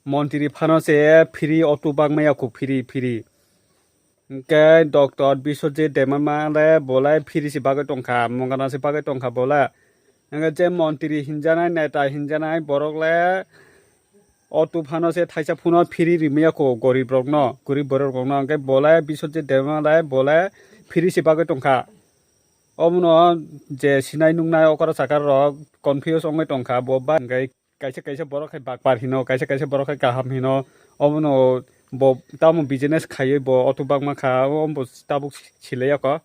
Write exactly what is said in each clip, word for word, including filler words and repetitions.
Montri phano se free auto bangmaya kho, free, free. Hwnkhe Doctor Biswajit Debbarma le bo le free se bagwi tongkha, mungana se bagwi tongkha bo le. Hwnkhe je montri hinjanai, neta hinjanai borok le auto phano se thaisa phano free rimaya kho gorib rokno, gorib borok rokno. Hwnkhe bo le Biswajit Debbarma le bo le free se bagwi tongkha. Omono je sinai nuknai okra chakar rok confuse wngwi tongkha bo ba hwnkhe. Kaisa kaisa borok hai bakpar hino, kaisa kaisa borok hai kaham hino. Omono bo tamo business khaiwi bo auto bangma kha, omo bo tabuk silai ya kho.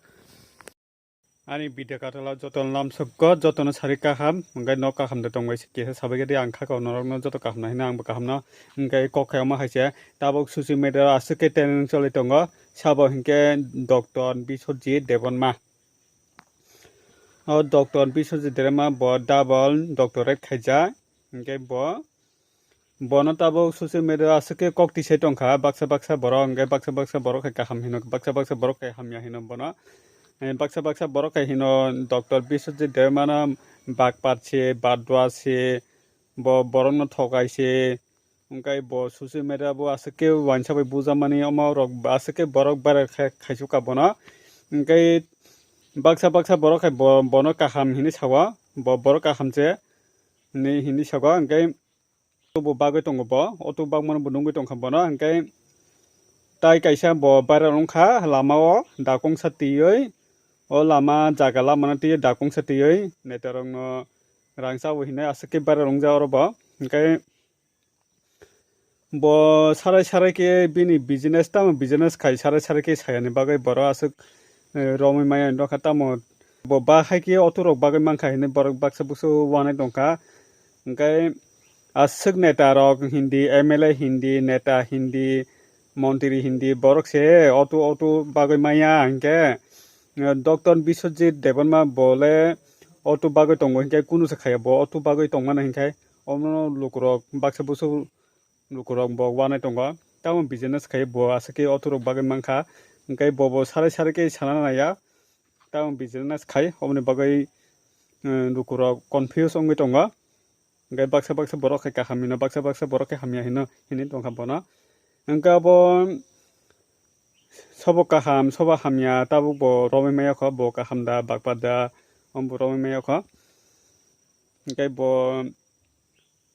Ani video katala jotono lamsok go, jotono sari kaham, hwnkhe nok kaham de tongbai se kisa sabai gede ang kha kho norokno joto kaham no hino, ang bo kaham no. Hwnkhe kok khai omo hai se tabuk social media aswk khe trending choli tongo, sabo hwnkhe Doctor Biswajit Debbarma. O Doctor Biswajit Debbarma bo double doctorate khaijak, hwnkhe bo Bono tabuk social media aswk khe kok tisai tongkha, baksa baksa borok hwnkhe baksa baksa borok hai kaham hino, baksa baksa borok hai hamya hino bono. Eh, baksa baksa borok hai hino Doctor Biswajit Debbarmano bakpar se, badua se, bo borokno thokai se, hwnkhe bo social media bo aswk khe uaisa bai bujamani omo rok aswk khe borok viral khai-, khaisukha bono. Hwnkhe baksa baksa borok hai bo-, bono kaham hinwi sao, bo borok kaham se hinwi, hinwi sao, hwnkhe. Auto bo bagwi tongo bo, auto bagmano bo nugwi tongkha bono, hwnkhe tai kaisa bo viral wngkha lama o dakongsa twiwi, o lama jaga lamano twiwi dakongsa twiwi netarokno rang chawi hinwi aswk khe viral wngjak oro bo, hwnkhe bo sarai sarai khe bini business tamo business khai sarai sarai khe sayani bagwi borok aswk, eh, romwi maya wngkha tamo. Bo ba hai khe auto rok bagwi mankha hinwi borok baksa buksu uanai tongkha. Hwnkhe aswk neta rok hindi, M L A hindi, neta hindi, montri hindi, borok se auto, auto bagwi maya hinkhe, eh, Doctor Biswajit Debbarma bo le auto bagwi tongo hinkhe kunu se khaiya bo auto bagwi tongmani hinkhe omo lukurok baksa buksu lukurok bo uanai tongo. Tamo business khai bo aswk khe auto rok bagwi mankha. Hwnkhe bo bo sarai sarai khe sana naiya. Tamo business khai oboni bagwi, eh, lukurok confuse wngwi tongo. Hwnkhe baksa baksa borok khai kaham hino, baksa baksa borok khai hamya hino hinwi tongkha bono. Hwnkhe abo sobo kaham, sobo hamya tabuk bo romwi maya kho, bo kaham da, bakpar da, omo bo romwi maya kho. Hwnkhe bo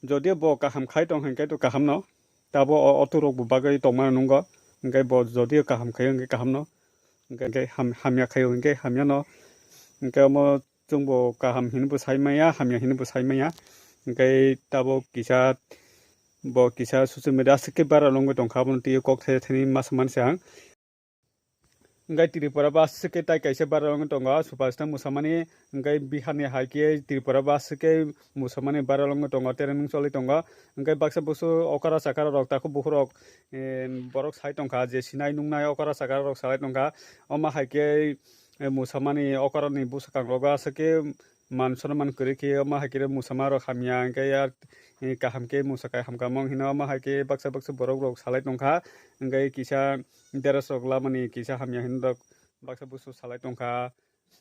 Jodio bo kaham khai tong hinkhe to kaham no, tabo o auto rok bo bagwi tongmano nungo, hinkhe bo jodio kaham khai hinkhe kaham no, hinkhe ham-, hamya khai hinkhe hamya no, hinkhe omo chwng bo kaham hinwi bo sai maya, hamya hinwi bo sai maya, hinkhe tabo kisa bo kisa social media aswk khe viral wngwi tongkha, abono twiwi kok thai thani masa manse ang. Hwnkhe Tripura bo aswk khe tai kaisa viral wngwi tongo, superstar Musamani. Hwnkhe Bihar ni hai khe Tripura bo aswk khe Musamani viral wngwi tongo, trending choli tongo. Hwnkhe baksa buksu okra chakra rok takhuk bukhuk rok, eh, borok sai tongkha, je sinai nuknai okra chakra rok salai tongkha. Omo hai khe, eh, Musamani okra ni bwswkang rogo aswk khe man sonman kwrwi khe omo hai khe Musama rok hamya, hwnkhe ya, eh, kaham khe Musa kai hamkha mong hino, omo hai khe baksa baksa borok rok salai tongkha, hwnkhe kisa dress rok lamani kisa hamya hinwi rok baksa buksu salai tongkha,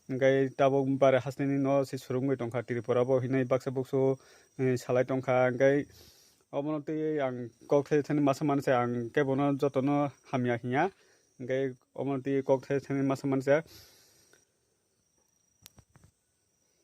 hwnkhe tabuk bare hasteni no se surungwi tongkha Tripura bo hinwi baksa buksu, eh, salai tongkha, hwnkhe omono twi ang kok thai thani masa manse ang kebono jotono hamya hinya, hwnkhe omono twi kok thai thani masa manse.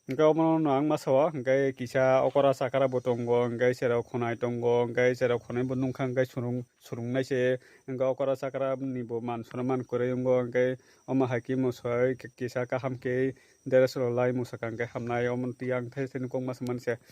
Hwnkhe omono ang masa o, hwnkhe kisa okra chakra bo tongo, hwnkhe cherok khwnai tongo, hwnkhe cherok khwnai bo nukha, hwnkhe surung, surungnai se, hwnkhe okra chakra ni bo man sonman kwrwi wngo, hwnkhe omo hai khe mwsai kisa kaham khe dress rok lai mwsakha, hwnkhe hamnai omo twi ang thai thani kok masa manse.